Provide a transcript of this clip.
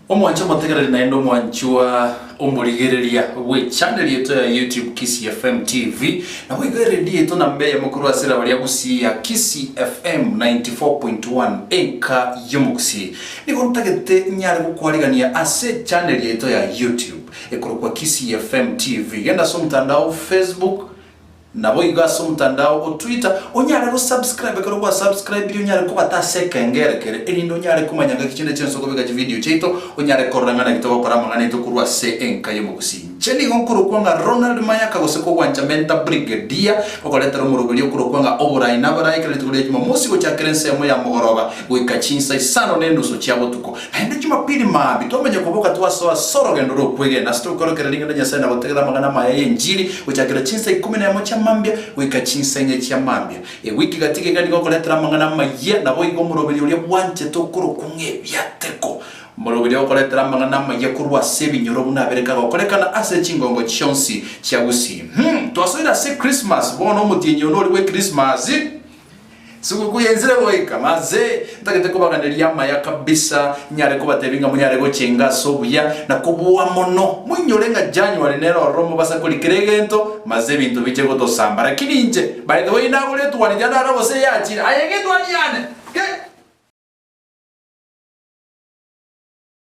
Omwancha omotegereri naende omwanchwa omorigereria bw'echannel yaito ya YouTube Kisii FM TV, naboigo eredio yaito namba eyemo korwa ase riraba ria Gusii ya Kisii FM 94.1 enka y'omogusii. Nigo ntagete nyare gokwarigania ase echannel yaito ya YouTube ekorokwa Kisii FM TV. Genda ase omotandao Facebook, Naboigo ase omotandao o Twitter onyare go subscribe ekero gwa subscribire onyare kobata ase ekengere kere erinde onyare komanya ngaki chinde chiense okobeka chivideo chiaito onyare korora ng'a naki togokora amang'ana aito korwa ase enka y'omogusii. Inche nigo nkorokwa ng'a Ronald Mayaka gose kogwancha Mentor Brigadier gokoretera omoroberio okorokwa ng'a Oborai Nabarai kera rituko ria Jumamosi gochakera ensemo ya mogoroba goika chinsa isano na enusu chia botuko. Naende Jumapili mambia twamanya koboka twasoa ase orogendo rw'okwegena ase togokorokereria ring'ana ria Nyasae na gotegerera amang'ana amaya y'enchili gochakera chinsa ikomi nemo chia mambia goika chinsa inye chia mambia. Ewiki gati iga nigo okoretera amang'ana amayia, naboigo omoroberio oria bwanchete okorokwa ng'a ebiateko. Omoroberio ogokoretera amang'ana amayia korwa ase ebinyoro buna abere kagokorekana ase chingongo chionsi chia Gusii. Hum! Twasoire ase Christmas bono omotienyi one oria bw'Ekrismasi. Suguku yainzire goika, maze ntagete kobaganeria amaya kabisa, nyare kobatebia ng'a monyare gochenga ase obuya na kobua mono. Moinyore ng'a January nere ororo mobasa kori kera egento, maze ebinto biche gotosamba. Lakini inche, by the way nagora etuani tiga ndarora gose eyachire. Aye getwani yane!